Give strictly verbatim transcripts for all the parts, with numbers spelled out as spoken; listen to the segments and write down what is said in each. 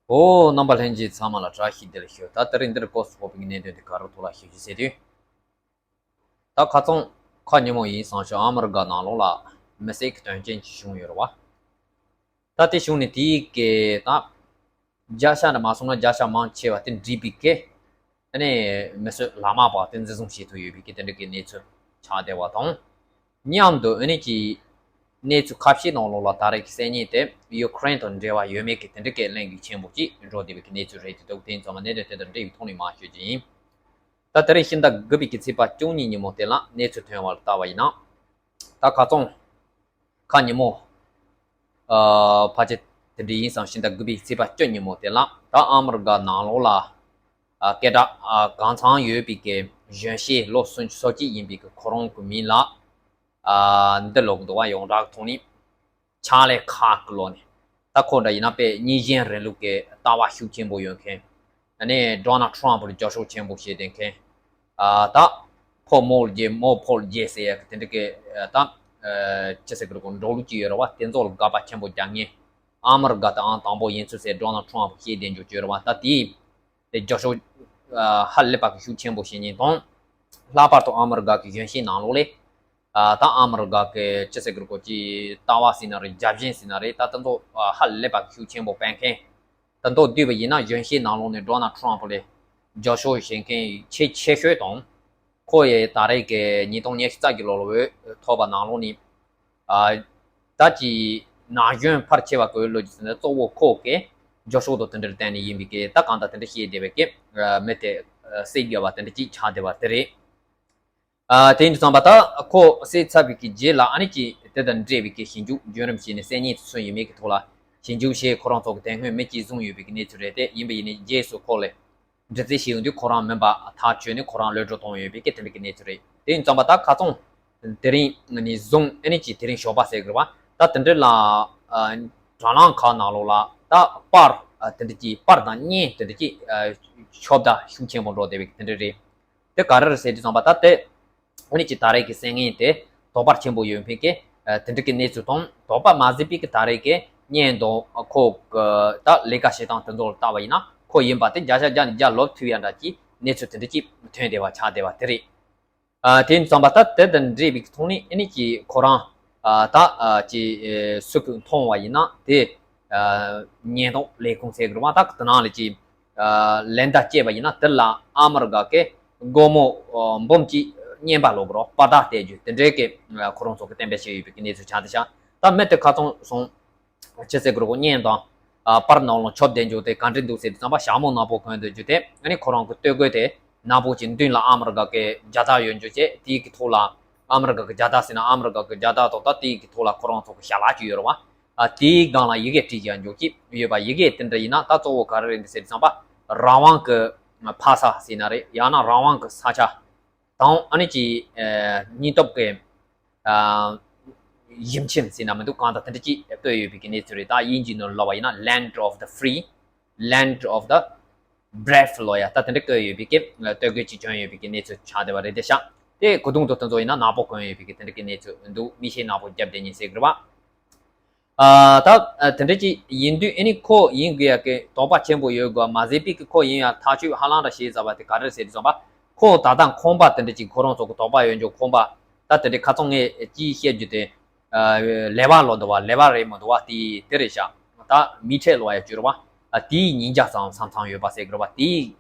ཨོ། རྣམ་པ་ལྷན་རྒྱས་ཚང་མ་ལ་བཀྲ་ཤིས་བདེ་ལེགས་ཞུ། ད་དེ་རིང་འདིར་སྐོར་སུ་ཕོག་པའི་གནད་དོན་དེ་ག་རུ་ཐུག་ལ་ཞུ་རྒྱུ་ཟེར་དུས། ད་ཁ་རྩང་ཁ་ཉིན་མོ་ཡིན་སང་ཞོགས་ཨ་མི་རི་ཀ་ནང་ལོགས་ལ་མི་གསོད་ཀྱི་དོན་རྐྱེན་ཅིག་བྱུང་ཡོད་རེད་བ། ད་དེ་བྱུང་ནས་དེའི་གི་ད་བརྒྱ་ཆ་ནས་མ་སོང་ན་བརྒྱ་ཆ་མང་ཆེ་བ་དེ་འགྲིག་པའི་གི། ཨ་ནི་མི་གསོད་ལག་དམར་པ་དེ་འཛིན་བཟུང་བྱེད་ཐུབ་ཡོད་པའི་གི་དེ་འདྲ་གི་གནས་ཚུལ་ཆགས་བསྡད་པ་དང་། མཉམ་དུ་ཨ་ནི་ཀྱི་གནས་ཚུལ་ཁ་ཤས་ནང་ལོགས་ལ་ད་རེས་ཀྱི་གསར་རྙེད་དེ་ཡུ་ཀེ་རེན་དང་འབྲེལ་བ་ཡོད་མེད་ཀྱི་དེ་འདྲ་གི་གླེང་གི་ཆེན་པོ་ཅིག་འགྲོ་བསྡད་པའི་གི་གནས་ཚུལ་རེད་དེ་འདུག་དེ་ཡིན་ཙང་མ་གནད་དོན་དེ་དང་འབྲེལ་བའི་ཐོག་ནས་མར་ཤོད་ཀྱི་ཡིན། ད་དེ་རིང་ཕྱི་ཟླ་དགུ་པའི་གི་ཚེས་པ་བཅུ་གཉིས་ཉིན་མོ་དེ་ལ་གནས་ཚུལ་ཐོན་པ་ལ་ལྟ་བ་ཡིན་ན། ད་ཁ་རྩང་ཁ་ཉིན་མོ། ཨ་ཕལ་ཆེར་དེ་འདྲ་ཡིན་ཙང་ཕྱི་ཟླ་དགུ་པའི་ཚེས་པ་བཅུ་ཉིན་མོ་དེ་ལ་ད་ཨ་མི་རི་ཀ་ནང་ལོགས་ལ། ཨ་སྐད་གྲགས་ཨ་གང་ཚང་ཡོད་པའི་གི་གཞོན་སྐྱེས་ལོ་སུམ་ཅུ་སོ་གཅིག་ཡིན་པའི་གི་ཁོ་རང་གི་མིང་ལ། ཨ་འདི་ལོག་འདུག་བ། ཡོངས་གྲགས་ཐོག་ནས་ཆར་ལི་ཁར་ཀི་ལོ་ནས། ད་ཁོ་འདྲ་ཡིན་ན་དཔེ་གཉིས་གཞན་རིང་ལུགས་ཀྱི་ལྟ་བ་ཤུགས་ཆེན་པོ་ཡོད་མཁན། ཨ་ནི་ཌོ་ནལ་ཊམ་ཕ་ལ་རྒྱབ་སྐྱོར་ཆེན་པོ་བྱེད་བསྡད་མཁན། ཨ་ད་ཕོ་མོ་རྒྱས་མོ་ཕོ་རྒྱས་ཟེར་ཡ་གི་དེ་འདྲ་གི་ཨ་ད་ཨ་ཅི་ཟེར་གི་རེད་གོ་འགྲོ་ལུགས་ཅིག་ཡོད་རེད་བ། དེ་ཚོ་ལ་དགག་པ་ཆེན་པོ་རྒྱག་མཁན། ཨ་མི་རི་ཀ་དང་ཨང་དང་པོ་ཡིན་ཚུལ་ཟེར་ཌོ་ནལ་ཊམ་ཕ་བཤད་བསྡད་འཇུག་ཅིག་ཡོད་རེད་བ། ད་དེའི་དེ་རྒྱབ་སྐྱོར་ཨ་ཧ་ལས་པ་གི་ཤུགས་ཆེན་པོ་བྱེད་མཁན་དང་། ལྷག་པར་དུ་ཨ་མི་རི་ཀ་གི་གཞོན་སྐྱེས་ནང་ལོགས་ལས། ཨ་ད་ཨ་མི་རི་ཀ་གི་ཅི་ཟེར་གི་རེད་གོ་ཅི་ལྟ་བ་ཟེར་ན་རེད། རྒྱབ་ཆེན་ཟེར་ན་རེད། ད་དེ་ཚོ་ཨ་ཧ་ལས་པ་གི་ཤུགས་ཆེན་པོ་སྤེལ་མཁན། ད་མདོར་བསྡུས་པ་ཡིན་ན་གཞོན་སྐྱེས་ནང་ལོགས་ནས་ཌོ་ནལ་ཊམ་ཕ་ལ་རྒྱབ་སྐྱོར་བྱེད་མཁན་ཆེས་ཆེ་ཤོས་དང་། ཁོ་ཡི་ད་རེས་ཀྱི་ཉིས་སྟོང་ཉི་ཤུ་རྩ་བརྒྱད་ལོ་ལ་འོས་ཐོབ་པ་ནང་ལོགས་ནས། ཨ་ད་ཀྱི་ན་གཞོན་ཕལ་ཆེ་བ་གི་བློ་རྒྱུ་ཟེར་ན་གཙོ་བོ་ཁོ་གི་རྒྱབ་སྐྱོར་དང་དེ་འདྲར་བརྟེན་ནས་ཡིན་པའི་གི་ད་གང་ལྟར་དེ་འདྲ་བཤད་བསྡད་པའི་གི་མི་དེ་བསད་དགོས་པ་དེ་འདྲ་ཅིག་ཆགས་བསྡད་པ་དེ་རེད། ཨ་དེ་ཡིན་དུས་ཙམ་པ་ད་ཁོ་བསད་ཚར་བའི་གི་རྗེས་ལ་ཨ་ནི་ཀྱི་དེ་དང་འབྲེལ་བའི་གི་ཞིབ་འཇུག་བརྒྱུད་རིམ་བྱས་ནས་གསར་རྙེད་སུ་ཡིན་མིན་གི་ཐོག་ལ་ཞིབ་འཇུག་བྱས། ཁོ་རང་ཚོ་གི་དེ་སྔོན་མི་གཅིག་བཟུང་ཡོད་པའི་གི་གནས་ཚུལ་རེད། དེ་ཡིན་པ་ཡིན་ནའི་རྗེས་སུ་ཁོ་ལ་འདྲི་རྩད་བྱས་ཡོང་དུས་ཁོ་རང་མིན་པ་ཐག་ཆོད་ནས་ཁོ་རང་གློད་བཀྲོལ་བཏང་ཡོད་པའི་གི་དེ་འདྲ་གི་གནས་ཚུལ་རེད། དེ་ཡིན་ཙམ་པ་ད་ཁ་རྩང་དེ་རིང་ནས་བཟུང་ཨ་ནི་ཀྱི་དེ་རིང་ཞོགས་པ་ཟེར་གི་རེད་བ། ད་དེ་འདྲ་ལ་ཨ་དྲ་ལམ་ཁག་ནང་ལོགས་ལ་ད་པར་ཨ་དེ་འདྲ་ཀྱི་པར་དང་བརྙན་དེ་འདྲ་ཀྱི་ཨ་ཤོབ་ད་ཤུགས་ཆེན་པོ་འགྲོ་བསྡད་པའི་གི་དེ་འདྲ་རེད། དེ་ག་རེ་རེད་ཟེར་དུས་ཙམ་པ་ད་དེ་ཨ་ནི་ཀྱི་ད་རེས་ཀྱི་གསར་རྙེད་དེ་དོགས་པ་ཆེན་པོ་ཡོད་མཁན་གྱི་ཨ་དེ་འདྲ་གི་གནས་ཚུལ་དང་། དོགས་པ་མ་ཟད་པའི་གི་ད་རེས་ཀྱི་བརྙན་དང་ཁོ་གི་ད་ལས་ཀ་བྱེད་སྟངས་དེ་ཚོ་ལ་ལྟ་བ་ཡིན་ན་ཁོ་ཡིན་པ་དེ་བརྒྱ་ཆ་བརྒྱ་ནས་བརྒྱ་ལོབས་ཐུབ་ཡ་འདྲ་གྱི་གནས་ཚུལ་དེ་འདྲ་ཅིག་ཐོན་བསྡད་པ་ཆགས་བསྡད་པ་དེ་རེད། ཨ་དེ་ཡིན་ཙམ་པ་ད་དེ་དང་འབྲེལ་བའི་ཐོག་ནས་ཨ་ནི་ཀྱི་ཁོ་རང་ཨ་ད་ཨ་ཀྱི་ཨེ་སུ་གི་མཐོང་བ་ཡིན་ན་དེ་ཨ་ཉེན་རྟོག་ལས་ཁུངས་ཟེར་གི་རེད་བ། ད་དེ་ནང་ལ་ཀྱི་ཨ་ལན་བརྡ་སྐྱེལ་བ་ཡིན་ན་དེ་ལ་ཨ་མི་རི་ཀ་གི་སྒོར་མོ་ཨ་འབུམ་གཅིག་རྔན་པ་ལོག་གི་རོགས་པར་བརྡ་སྟེར་རྒྱུ་དེ་འདྲའི་གི་ཨ་ཁོ་རང་ཚོ་གི་གཏན་འབེབས་བྱས་ཡོད་པའི་གི་གནས་ཚུལ་ཆགས་བསྡད་ཤག་ད་མི་དེ་ཁ་རྩང་སོང་། ཅི་ཟེར་དགོས་རེད་གོ་བརྙན་དང་ཨ་པར་ནང་ལ་ཁྱབ་བསྡད་འཇུག་དེ་ག་འདྲ་འདུག་ཟེར་དུས་ཙམ་པ་ཞྭ་མོ་ནག་པོ་གོན་བསྡད་རྒྱུ་དེ་ཨ་ནི་ཁོ་རང་གི་སྟོད་གོས་དེ་ནག་པོ་ཅིག་མདུན་ལ་ཨ་མི་རི་ཀ་གི་རྒྱལ་དར་ཡོད་འཇུག་བྱས། དེའི་གི་ཐོག་ལ་ཨ་མི་རི་ཀ་གི་རྒྱལ་དར་ཟེར་ན་ཨ་མི་རི་ཀ་གི་རྒྱལ་དར་དང་ད་དེའི་གི་ཐོག་ལ་ཁོ་རང་ཚོ་གི་ཞལ་ལག་ཅིག་ཡོད་རེད་བ། ཨ་དེའི་སྒང་ལ་ཡི་གེ་བྲིས་བཞག་འཇུག་ཅིག་ཡོད་པ། ཡི་གེ་དེ་འདྲ་ཡིན་ན་ད་གཙོ་བོ་ག་རེ་རེད་འདུག་ཟེར་དུས་ཙམ་པ་རང་དབང་གི་ཕ་ས་ཟེར་ན་རེད། ཡང་ན་རང་དབང་གི་ས་ཆ་དང་ཨ་ནི་ཀྱི་ཨ་སྙིང་སྟོབས་ཀྱི་ཨ་ཞིང་ཁྱིམ་ཟེར་ན་མི་འདུག་གང་ལྟར་དེ་འདྲ་ཅིག་བཀོད་ཡོད་པའི་གི་གནས་ཚུལ་རེད། ད་དབྱིན་ཇིའི་ནང་ལ་ལབ་པ་ཡིན་ན་land of the free, land of the brave ལབ་ཡ་ད་དེ་འདྲ་བཀོད་ཡོད་པའི་གི་སྟོད་གོས་ཅིག་གྱོན་ཡོད་པའི་གི་གནས་ཚུལ་ཆགས་བསྡད་པ་རེད་དེ་ཤག་དེ་གོས་ཐུང་དང་དེ་ཚོ་ཡིན་ན་ནག་པོ་གོན་ཡོད་པའི་གི་དེ་འདྲ་གི་གནས་ཚུལ་འདུག་མིག་ཤེལ་ནག་པོ་བརྒྱབ་བསྡད་མཁན་ཟེར་གི་རེད་བ། ཨ་ད་ཨ་དེ་འདྲ་ཅིག་ཡིན་དུས་ཨ་ནི་ཁོ་ཡིན་དགོས་ཡ་གི་དོགས་པ་ཆེན་པོ་ཡོད་དགོས་མ་ཟད་པའི་གི་ཁོ་ཡིན་ཡ་ཐག་གཅོད་ཧ་ལམ་ར་བྱས་ཚར་བ་དེ་ག་རེ་ཟེར་དུས་ཙམ་པ། ཁོ་ད་ལྟ་ཁང་པ་དེ་འདྲ་ཅིག་ཁོ་རང་ཚོ་གི་དོགས་པ་ཡོད་འཇུག་ཁང་པ་ད་དེ་འདྲ་ཁ་རྩང་ངས་ཅིག་བཤད་རྒྱུ་དེ་ཨ་ལེ་བ་ལོ་འདུག་བ། ལེ་བ་རེད་མི་འདུག་བ། དེ་དེ་རེད་ཤག་ད་མི་ཁྲེ་ལོ་ཡ་བཅུ་རེད་བ། ཨ་དེའི་ཉིན་རྒྱ་ཙམ་མཚམས་མཚམས་ཡོད་པ་ཟེར་གི་རེད་བ། དེའི་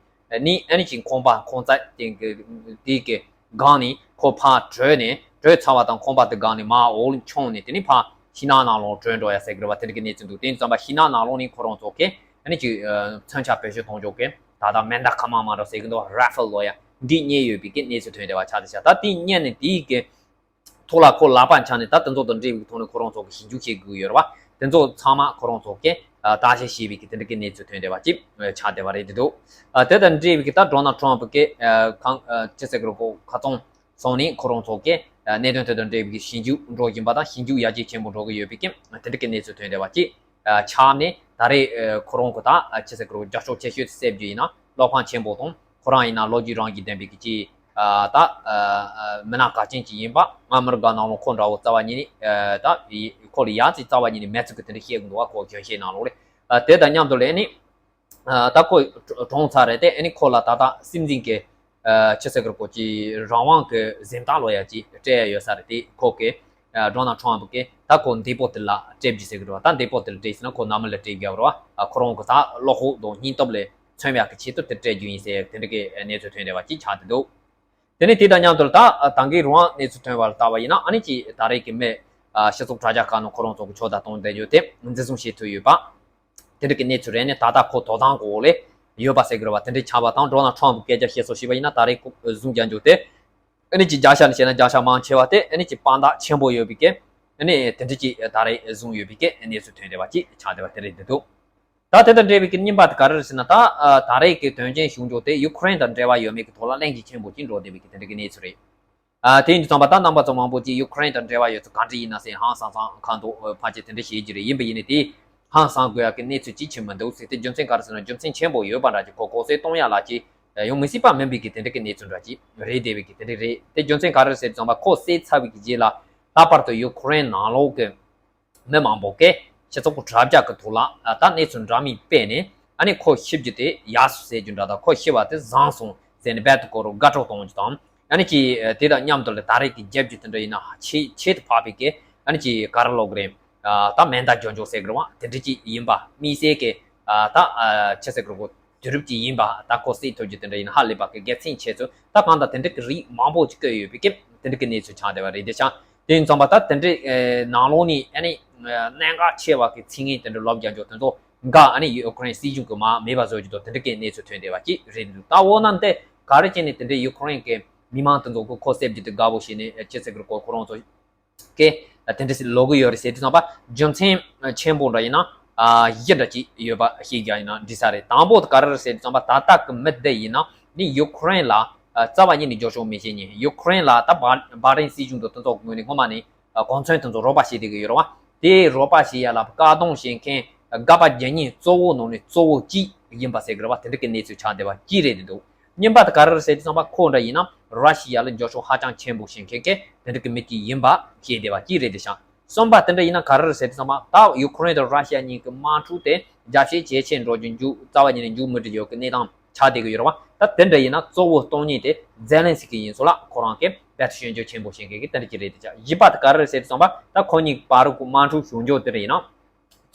ནི་ཨ་ནི་ཅིག་ཁང་པ་ཁང་བརྩེགས་དེ་གི་དེ་གི་སྒང་ནས་ཁོ་ཕར་བྲོས་ནས་བྲོས་ཚར་བ་དང་ཁང་པ་དེ་སྒང་ནས་མར་འོག་ལ་མཆོངས་ནས་དེ་ནས་ཕར་ཤིང་ནགས་ནང་ལོགས་བྲོས་འགྲོ་ཡ་ཟེར་གི་རེད་བ། དེ་འདྲ་གི་གནས་ཚུལ་འདུག་དེ་ཙམ་པ་ཤིང་ནགས་ནང་ལོགས་ནས་ཁོ་རང་ཚོ་གི་ཨ་ནི་ཅིག་མཚོན་ཆ་བེད་སྤྱོད་གཏོང་ཕྱོགས་གི་ད་ལྟ་མེ་མདའ་ཁ་མང་མང་འདྲ་ཟེར་གི་འདུག་ར་ཧྥལ་ལོ་ཡ་འདི་རྙེད་ཡོད་པའི་གི་གནས་ཚུལ་ཐོན་བསྡད་པ་ཆགས་བསྡད་ཤག་ད་དེ་རྙེད་ནས་དེའི་གི་ཐོག་ལ་ཁོ་ལག་པ་འཆང་ནས་ད་དེ་ཚོ་དང་འབྲེལ་བའི་ཐོག་ནས་ཁོ་རང་ཚོ་གི་ཞིབ་འཇུག་བྱེད་དགོས་ཡོད་རེད་བ། དེ་ཚོ་ཚང་མ་ཁོ་རང་ཚོ་གི་ཨ་བརྟག་དཔྱད་བྱས་པའི་གི་དེ་འདྲ་གི་གནས་ཚུལ་ཐོན་བསྡད་པ་ཅིག་ཆགས་བསྡད་པ་རེད་འདུག་ཨ་དེ་དང་འབྲེལ་བའི་གི་ད་ཌོ་ནལ་ཊམ་ཕ་གི་ཨ་གང་ཨ་ཅི་ཟེར་གི་རེད་གོ་ཁ་རྩང་སོང་ནས་ཁོ་རང་ཚོ་གི་ཨ་གནད་དོན་དེ་དང་འབྲེལ་བའི་གི་ཞིབ་འཇུག་འགྲོ་བཞིན་པ་དང་ཞིབ་འཇུག་ཡར་རྒྱས་ཆེན་པོ་འགྲོ་གི་ཡོད་པའི་གི་དེ་འདྲ་གི་གནས་ཚུལ་ཐོན་བསྡད་པ་ཅིག་ཨ་ཆགས་ནས་ད་རེས་ཨ་ཁོ་རང་གི་ད་ཨ་ཅི་ཟེར་གི་རེད་གོ་རྒྱབ་སྐྱོར་ཆེ་ཤོས་དེ་གསལ་རྒྱུ་ཡིན་ན་བློ་ཕམ་ཆེན་པོ་དང་ཁོ་རང་ཡིན་ན་ལོ་རྒྱུས་རང་གི་ལྡན་པའི་གི་ཅིག་ཨ་ད་ཨ་ཨ་མི་སྣ་གལ་ཆེན་ཅིག་ཡིན་པ། ཨ་མི་རི་ཀ་ནང་ལོགས་ཁོ་འདྲ་བོ་རྩ་བ་ཉིད་ནས་ཨ་ད་ཡི་ཁོ་ལ་ཡ་ཙི་རྩ་བ་ཉིད་ནས་མེད་ཚུལ་གི་དེ་འདྲ་བཤད་གི་འདུག་བ། ཁོ་གཞོན་སྐྱེས་ནང་ལོགས་ལས་ཨ་དེ་དང་མཉམ་དུ་ལས་ནི་ ད་ཁོ་གྲོངས་ཚར་རེད་དེ། ཨ་ནི་ཁོ་ལ་ད་ལྟ་སྲིད་འཛིན་གྱི་ཆི་ཟེར་གི་རེད། ཁོ་ཅི་རང་དབང་གི་གཟེངས་རྟགས་ལོ་ཡ་ཅིག་སྤྲད་ཡ་ཡོད་ས་རེད་དེ། ཁོ་གི་ཌོ་ནལ་ཊམ་གི་ད་ཁོ་འདས་པོ་དེ་ལ་སྤྲད་རྒྱུ་ཟེར་གི་རེད་བ། ད་འདས་པོ་དེ་ལ་སྤྲད་ཟེར་ན་ཁོ་ནམ་ལ་སྤྲད་རྒྱུ་རེད་བ། ཁོ་རང་གི་ད་བློ་ཁོག་དང་སྙིང་སྟོབས་ལ་མཚོན་ཡག་གི་ཆེད་དུ་དེ་སྤྲད་རྒྱུ་ཡིན་ཟེར་དེ་འདྲ་གི་གནས་ཚུལ་ཐོན་བསྡད་པ་ཅིག་ཆགས་བསྡད་འདུག་དེ་ནས་དེ་དང་མཉམ་དུ་ད་ད་གིན་རང་གནས་ཚུལ་ཐོན་པ་ལ་བལྟས་པ་ཡིན་ན། ཨ་ནི་ཅིག་ད་རེས་ཀྱི་མི་སྤྱི་ཚོགས་དྲ་རྒྱ་ཁག་ནང་ཁོ་རང་ཚོ་གི་ཕྱོགས་བསྡུར་གཏོང་བསྡད་རྒྱུ་དེ་འཛིན་བཟུང་བྱེད་ཐུབ་ཡོད་པ། དེ་འདྲ་གི་གནས་ཚུལ་རེད། ནས་ད་ལྟ་ཁོ་དོ་དམ་གྱི་འོག་ལ་ཡོད་པ་ཟེར་གི་རེད་བ། དེ་འདྲ་ཆགས་པ་དང་ཌོ་ནལ་ཊམ་གི་སྐད་ཆ་བཤད་སྲོལ་ཞིག་ཡིན་ན། ད་རེས་ཁོ་བཟུང་རྒྱག་རྒྱུ་དེ་ཨ་ནི་ཅིག་བརྒྱ་ཆ་ནས་བཤད་ན་བརྒྱ་ཆ་མང་ཆེ་བ་དེ་ཨ་ནི་ཅིག་དཔང་རྟགས་ཆེན་པོ་ཡོད་པའི་གི་ཨ་ནི་དེ་འདྲ་ཅིག་ད་རེས་བཟུང་ཡོད་པའི་གི་གནས་ཚུལ་ཐོན་བསྡད་པ་ཅིག་ཆགས་བསྡད་པ་དེ་རེད་འདུག་ད་དེ་དང་འབྲེལ་བའི་གི་རྙིང་པ་དེ་ག་རེ་རེད་ཟེར་ན། ད་ད་རེས་ཀྱི་དོན་རྐྱེན་བྱུང་རྒྱུ་དེ་ཡུ་ཁུ་རེན་དང་འབྲེལ་བ་ཡོད་མེད་ཀྱི་ཐོག་ལ་གླེང་གཞི་ཆེན་པོ་ཅིག་འགྲོ་བསྡད་པའི་གི་དེ་འདྲ་གི་གནས་ཚུལ་རེད། ཨ། དེ་ཡིན་དུས་ཙམ་པ་ད་རྣམ་པ་ཚོ་མང་པོ་ཅིག་ཡུ་ཁུ་རེན་དང་འབྲེལ་བ་ཡོད་ཚུལ་ག་འདྲ་ཡིན་ན་ཟེར་ཧང་སང་སང་ཁ་འདུག་ཕལ་ཆེར་དེ་འདྲ་བཤད་ཀྱི་རེད། ཡིན་པ་ཡིན་ནའི་དེ་ཧང་སང་དགོས་ཡག་གི་གནས་ཚུལ་ཅིག་ཆགས་མི་འདུག་ཟེར་ཏེ། རྒྱུ་མཚན་ག་རེ་ཟེར་ན། རྒྱུ་མཚན་ཆེན་པོ་ཡོད་པ་འདྲ་ཅིག་ཁོ་ལྐོག་གསོད་གཏོང་ཡག་ལ་ཅིག་ཡོང་མི་སྲིད་པ་མིན་པའི་གི་དེ་འདྲ་གི་གནས་ཚུལ་འདྲ་ཅིག་རེད་བསྡད་པའི་གི་དེ་འདྲ་རེད། དེ་རྒྱུ་མཚན་ག་རེ་ཟེར་དུས་ཙམ་པ་ཁོ་བསད་ཚར་བའི་གི་རྗེས་ལ་ལྷག་པར་དུ་ཡུ་ཁུ་རེན་ནང་ལོགས་གི་མི་མང་པོ་གིས་སྤྱི་ཚོགས་དྲ་རྒྱ་གི་ཐོག་ལ་ད་གནས་ཚུལ་འདྲ་མིན་སྤེལ་ནས། ཨ་ནི་ཁོ་ཤི་རྒྱུ་དེ་ཡག་སོང་ཟེར་རྒྱུ་འདྲ་དང་། ཁོ་ཤི་བ་དེ་བཟང་སོང་ཟེར་ནས་རྦད་དེ་ཁོ་རང་དགའ་སྤྲོ་གཏོང་རྒྱུ་དང་། ཨ་ནི་ཅིག་དེ་དང་མཉམ་དུ་ལ་ད་རེས་ཀྱི་རྒྱབ་ཀྱི་དེ་འདྲ་ཡིན་ན་ཆེ་ཆེད་དུ་ཕབ་པའི་གི་ཨ་ནི་ཅིག་ག་རེ་ལབ་དགོས་རེད། ད་མེ་མདའ་རྒྱག་རྒྱུ་ཟེར་གི་རེད་བ། དེ་འདྲ་ཅིག་ཡིན་པ། དམིགས་བསལ་གྱི་ད་ཆི་ཟེར་གི་རེད། དུས་རབས་ཅིག་ཡིན་པ། ད་ཁོ་བསད་ཐུབ་རྒྱུ་དེ་འདྲ་ཡིན་ན་ཧ་ལས་པ་གི་དགེ་མཚན་ཆེ་ཚུལ། ད་གང་ལྟར་དེ་འདྲ་གི་རིགས་མང་པོ་ཅིག་བཀོད་ཡོད་པའི་གི་དེ་འདྲ་གི་གནས་ཚུལ་ཆགས་བསྡད་པ་རེད། དེ་ཆགས་དེ་ཡིན་ཙམ་པ་ད་དེ་འདྲའི་ནང་ལོགས་ནས་ཨ་ནི་གནད་འགག་ཆེ་བ་གི་ཚིག་ངན་དེ་འདྲ་ལབ་རྒྱག་རྒྱུ་དེ་ཚོ་འགའ་ཨ་ནི་ཡུ་ཁུ་རེན་སྲིད་གཞུང་གི་མར་མེད་པ་བཟོ་རྒྱུ་དང་། དེ་འདྲ་གི་གནས་ཚུལ་ཐོན་བསྡད་པ་ཅིག་རེད་འདུག་ད་འོ་ན་འདི་ག་རེ་བྱས་ནས་དེ་འདྲའི་ཡུ་ཁུ་རེན་གི་མི་མང་དེ་ཚོ་གི་ཁོ་བསད་རྒྱུ་དེ་དགའ་པོ་བྱས་ནས་ཆི་ཟེར་གི་རེད། ཁོ་ཁོ་རང་ཚོ་གི་དེ་འདྲ་ཞིག་ལབ་གི་ཡོད་རེད་ཟེར་དུས་ཙམ་པ། རྒྱུ་མཚན་ཆེན་པོ་འདྲ་ཡིན་ན་བཞི་འདྲ་ཅིག་ཡོད་པ་ཤེས་རྒྱུ་ཡིན་ན་འགྲིག་ས་རེད། དང་པོ་དེ་ག་རེ་རེད་ཟེར་དུས་ཙམ་པ། ད་ལྟ་གི་མི་དེ་ཡིན་ན་ནི་ཡུ་ཁུ་རེན་ལ་རྩ་བ་ཉིད་ནས་རྒྱབ་སྐྱོར་མི་བྱེད་མཁན། ཡུ་ཁུ་རེན་ལ་ད་བྷ་བྷ་རེན་སྲིད་གཞུང་དང་དེ་ཚོ་གི་ངོས་ནས་སྔོན་མ་ནས་གོ་མཚོན་དེ་ཚོ་རོགས་པ་བྱེད་བསྡད་ཀྱི་ཡོད་རེད་བ། དེ་རོགས་པ་བྱེད་ཡ་ལ་བཀག་སྡོམ་བྱེད་མཁན་དགག་པ་རྒྱག་མཁན་གཙོ་བོ་ནང་ནས་གཙོ་བོ་གཅིག་ཡིན་པ་ཟེར་གི་རེད་བ། དེ་འདྲ་གི་གནས་ཚུལ་ཆགས་བསྡད་པ་གཅིག་རེད་འདུག་རྙིང་པ་དེ་ག་རེ་རེད་ཟེར་དུས་ཙམ་པ། ཁོ་འདྲ་ཡིན་ན་ར་ཤི་ཡ་ལ་རྒྱབ་སྐྱོར་ཧ་ཅང་ཆེན་པོ་བྱེད་མཁན་གྱི་དེ་འདྲ་གི་མི་གཅིག་ཡིན་པ་ཤེས་བསྡད་པ་གཅིག་རེད་དེ་ཤག་གསུམ་པ་དེ་འདྲ་ཡིན་ན་ག་རེ་རེད་ཟེར་དུས་ཙམ་པ། ད་ཡུ་ཁུ་རེན་དང་ར་ཤི་ཡ་གཉིས་ཀྱི་དམག་འཁྲུག་དེ་རྒྱ་ཆེ་ཇེ་ཆེ་འགྲོ་རྒྱུ་མཇུག་རྩ་བ་ཉིད་ནས་མཇུག་མི་སྒྲིལ་ཡག་གི་གནས་སྟངས་ཆགས་བསྡད་ཀྱི་ཡོད་རེད་བ། ད་དེ་འདྲ་ཡིན་ན་གཙོ་བོ་གཏོང་མཁན་དེ་ཛེ་ལན་སི་ཀི་ཡིན་ཚུལ་ལ་ཁོ་རང་གིས་རྦད་དེ་སྐྱོན་བརྗོད་ཆེན་པོ་བྱེད་མཁན་གྱི་དེ་འདྲ་ཅིག་རེད་དེ་ཤག་བཞི་པ་དེ་ག་རེ་རེད་ཟེར་དུས་ཙམ་པ། ད་ཁོ་གཉིས་བར་གྱི་དམག་འཁྲུག་བྱུང་རྒྱུ་དེ་འདྲ་ཡིན་ན།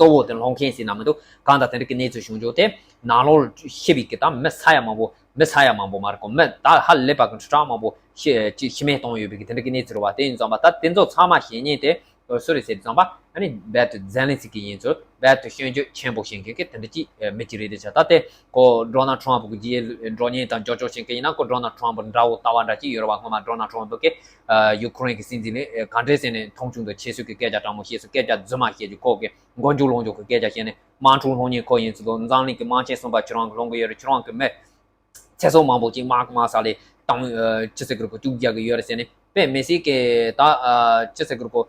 གཙོ་བོ་དེ་སློང་མཁན་ཟེར་ན་མི་འདུག་གང་ལྟར་དེ་འདྲ་གི་གནས་ཚུལ་བྱུང་རྒྱུ་དེ་ནང་ལོགས་ཤི་བའི་གི་ད་མི་ས་ཡ་མང་པོ། མི་ས་ཡ་མང་པོ་མ་རེད་ཁོ། མི་ད་ཧ་ལས་པ་གི་ཁྲི་ཕྲག་མང་པོ་ཤི་ཅིག་ཤི་རྨས་བཏང་ཡོད་པའི་གི་དེ་འདྲ་གི་གནས་ཚུལ་རེད་བ། དེ་ཡིན་ཙམ་པ་ད་དེ་ཚོ་ཚང་མ་ཤེས་མཁན་དེ་སུ་རེད་ཟེར་དུས་ཙམ་པ། ཨ་ནི་རྦད་དེ་ཛེ་ལན་སི་ཀི་ཡིན་ཚུལ། རྦད་དེ་སྐྱོན་བརྗོད་ཆེན་པོ་བྱེད་མཁན་གྱི་དེ་འདྲ་ཅིག་མི་གཅིག་རེད་དེ་ཤག་ད་དེ་ཁོ་ཌོ་ནལ་ཊམ་གི་རྗེས་འགྲོ་མཁན་དང་རྒྱབ་སྐྱོར་བྱེད་མཁན་ཡིན་ན། ཁོ་ཌོ་ནལ་ཊམ་འདྲ་བོ་ལྟ་བ་འདྲ་ཅིག་ཡོད་རེད་བ། སྔོན་མ་ཌོ་ནལ་ཊམ་གིས་ཡུ་ཁུ་རེན་གྱི་སྲིད་འཛིན་ལ་ག་འདྲས་ཟེར་ནས་མཐོང་ཆུང་དང་ཁྱད་གསོད་ཀྱི་སྐད་ཆ་དྲང་མོ་བཤད་སོང་། སྐད་ཆ་རྫུན་མ་བཤད་རྒྱུ། ཁོ་གི་མགོ་མཇུག་སློང་རྒྱུ་གི་སྐད་ཆ་བཤད་ནས། དམག་འཁྲུག་སློང་མཁན་ཁོ་ཡིན་ཚུལ་དང་། འཛམ་གླིང་གི་དམག་ཆེན་གསུམ་པ་ཁྱེད་རང་གིས་སློང་གི་ཡོད་རེད། ཁྱེད་རང་གི་མི་ཚེ་སྲོག་མང་པོ་ཅིག་དམག་གི་དམག་ས་ལ་བཏང་། ཅི་ཟེར་གི་རེད་གོ། བཅུག་རྒྱག་གི་ཡོད་རེད་ཟེར་ནས། དཔེ་མི་སྲིད་ཀྱི་ད་ཅི་ཟེར་གི་རེད་གོ།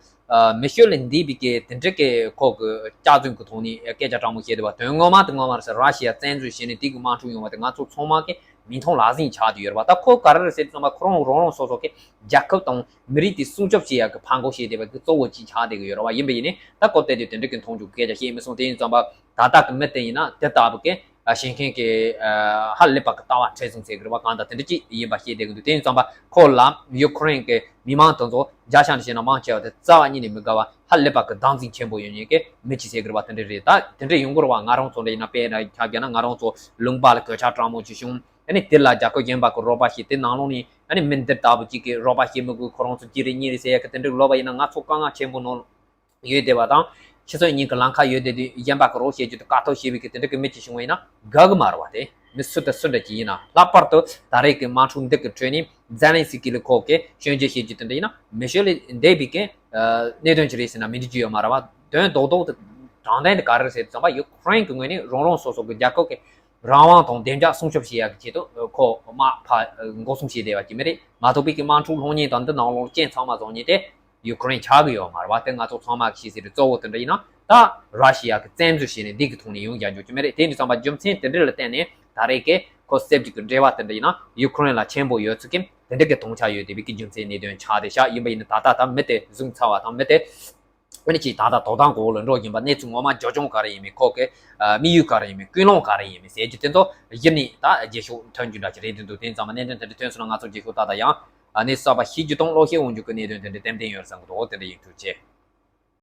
མི་ཤོད་ལས་འདས་པའི་གི་དེ་འདྲ་གི་ཁོ་གི་སྐྱག་རྫུན་གི་ཐོག་ནས་སྐད་ཆ་དྲང་མོ་བཤད་བསྡད་པ། དོན་ངོ་མ་དེ་ངོ་མ་རེད་ཟེར། ར་ཤི་ཡ་བཙན་འཛུལ་བྱས་ནས་དེ་གི་དམག་འཁྲུག་ཡོང་བ་དེ་ང་ཚོ་ཚང་མ་གི་མིག་མཐོང་ལག་ཟིན་ཆགས་བསྡད་ཡོད་རེད་བ། ད་ཁོ་ག་རེ་རེད་ཟེར་དུས་ཙམ་པ། ཁོ་རང་རང་རང་སོ་སོ་གི་རྒྱལ་ཁབ་དང་མི་རིགས་དེ་སྲུང་སྐྱོབ་བྱེད་ཡག་གི་ཕར་འགོག་བྱེད་བསྡད་པ་གི་གཙོ་བོ་གཅིག་ཆགས་བསྡད་ཀྱི་ཡོད་རེད་བ། ཡིན་པ་ཡིན་ནའི་ད་ཁོ་དེ་དུས་དེ་འདྲ་གི་མཐོང་ཆུང་སྐད་ཆ་བཤད་མི་སོང་། དེ་ཡིན་ཙམ་པ་ད་ལྟ་གི་མི་དེ་ཡིན་ན་དེ་ལྟ་བུ་གི་བྱེད་མཁན་གྱི་ཧ་ལས་པ་གི་ལྟ་བ་མཁྲེགས་བཟུང་ཟེར་གི་རེད་བ། གང་ལྟར་དེ་འདྲ་ཅིག་ཡིན་པ་ཤེས་བསྡད་ཀྱི་འདུག་དེ་ཡིན་ཙམ་པ་ཁོ་ལ་ཡུ་ཁུ་རེན་གྱི་མི་མང་དེ་ཚོ་བརྒྱ་ཆ་ནས་བཤད་ན་མང་ཆེ་བ་དེ་རྩ་བ་ཉིད་ནས་མི་དགའ་བ། ཧ་ལས་པ་གི་བདག་འཛིན་ཆེན་པོ་ཡོད་མཁན་གྱི་མི་གཅིག་ཟེར་གི་རེད་བ། དེ་འདྲ་རེད། ད་དེ་འདྲ་ཡོང་གི་རེད་བ། ང་རང་ཚོ་འདྲ་ཡིན་ན། དཔེར་ན་ཆ་བཞག་ན་ང་རང་ཚོ་ལུང་པ་ལ་གོད་ཆག་དྲང་མོ་ཅིག་བྱུང་། ཨ་ནི་དེ་ལ་རྒྱལ་ཁབ་གཞན་པ་གི་རོགས་པ་བྱེད། དེ་ནང་ལོགས་ནས་ཨ་ནི་མི་འདི་ལྟ་བུ་གཅིག་གི་རོགས་པ་བྱེད་མི་དགོས། ཁོ་རང་ཚོ་གཅིག་རེད་གཉིས་རེད་ཟེར་ཡག་གི་དེ་འདྲ་ལབ་པ་ཡིན་ན། ང་ཚོ་དཀའ་ངལ་ཆེན་པོ་ནང་ཡོད་བསྡད་པ་དང་། ཁྱེད་ཚོ་གཉིས་ཀྱི་ལམ་ཁ་ཡོད་བསྡད་དུས་གཞན་པ་གི་རོགས་བྱེད་རྒྱུ་དེ་དཀའ་ཐུབ་བྱེད་པའི་གི་དེ་འདྲ་གི་མི་གཅིག་བྱུང་བ་ཡིན་ན་དགའ་གི་མ་རེད་བ། དེ་མི་སུ་དང་སུ་འདྲ་གཅིག་ཡིན་ན། ལྷག་པར་དུ་ད་རེས་ཀྱི་དམག་འཁྲུག་འདི་གི་ཁྲོད་ནས་ཛེ་ལན་སི་ཀི་ལ་ཁོ་གི་སྐྱོན་བརྗོད་བྱེད་རྒྱུ་དེ་འདྲ་ཡིན་ན་མི་ཤོད་ལས་འདས་པའི་གི་གནད་དོན་ཅིག་རེད་ཟེར་ན་མི་འགྲིག་རྒྱུ་ཡོད་མ་རེད་བ། དོན་རྡོག་རྡོག་དེ་དྲང་བདེན་དེ་ག་རེ་རེད་ཟེར་དུས་ཙམ་པ། ཡུ་ཁུ་རེན་གི་ངོས་ནས་རང་རང་སོ་སོ་གི་རྒྱལ་ཁབ་གི་རང་དབང་དང་བདེ་འཇགས་སྲུང་སྐྱོབ་བྱེད་ཡག་གི་ཆེད་དུ་ཁོ་དམག་ཕར་འགོག་སྲུང་བྱས་བསྡད་པ་ཅིག་མ་རེད། མ་གཏོགས་པའི་གི་དམག་འཁྲུག་སློང་མཁན་དང་འདི་ནང་ལོགས་རྐྱེན་ཚང་མ་བཟོ་མཁན་དེ་ཡུ་ཁུ་རེན་ཆགས་ཀྱི་ཡོད་མ་རེད་བ། དེ་ང་ཚོ་ཚང་མ་གིས་ཤེས་གསལ་རེད། གཙོ་བོ་དེ་འདྲ་ཡིན་ན་ད་ར་ཤི་ཡ་གིས་བཙན་འཛུལ་བྱས་ནས་འདི་གི་ཐོག་ནས་ཡོང་རྒྱག་རྒྱུ་ཅིག་མ་རེད། དེ་འདྲ་ཙམ་པ་རྒྱུ་མཚན་དེ་འདྲ་ལ་བརྟེན་ནས་ད་རེས་ཀྱི་ཁོ་བསད་རྒྱུ་གི་འབྲེལ་བ་དེ་འདྲ་ཡིན་ན་ཡུ་ཁུ་རེན་ལ་ཆེན་པོ་ཡོད་ཚུལ་གྱི་དེ་འདྲ་གི་དོན་ཆ་ཡོད་བསྡད་པའི་གི་རྒྱུ་མཚན་གནད་དོན་ཆགས་བསྡད་ཤག་ཡིན་པ་ཡིན་ན་ད་ལྟ་ད་མི་དེ་བཟུང་ཚར་བ་དང་མི་དེ་ ཨ་ནི་ཅིག་ད་ལྟ་དོ་དམ་འོག་ལ་འགྲོ་བཞིན་པ་གནས་ཚུལ་ངོ་མ་འཇོལ་སྐྱོང་ག་རེ་ཡིན་མིན། ཁོ་གི་ཨ་དམིགས་ཡུལ་ག་རེ་ཡིན་མིན། ཀུན་སློང་ག་རེ་ཡིན་མིན་ཟེར་རྒྱུ་དེ་ཚོ་གཞི་ནས་ད་རྒྱས་ཤོས་ཐོན་རྒྱུ་འདྲ་ཅིག་རེད་འདུག་དེ་ཙམ་མ་གནད་དོན་དེ་འདྲ་ཐོན་སོང་ན་ང་ཚོ་རྒྱས་ཤོས་ད་ལྟ་ཡང་ཨ་ནི་གསར་པ་ཤེས་རྒྱུ་དང་བློ་ཤེས་འོང་རྒྱུ་གི་གནད་དོན་དེ་འདྲ་ཏན་ཏན་ཡོད་བསམ་གི་འདུག་དེ་འདྲ་ཡིན། ཐུགས་རྗེ་ཆེ།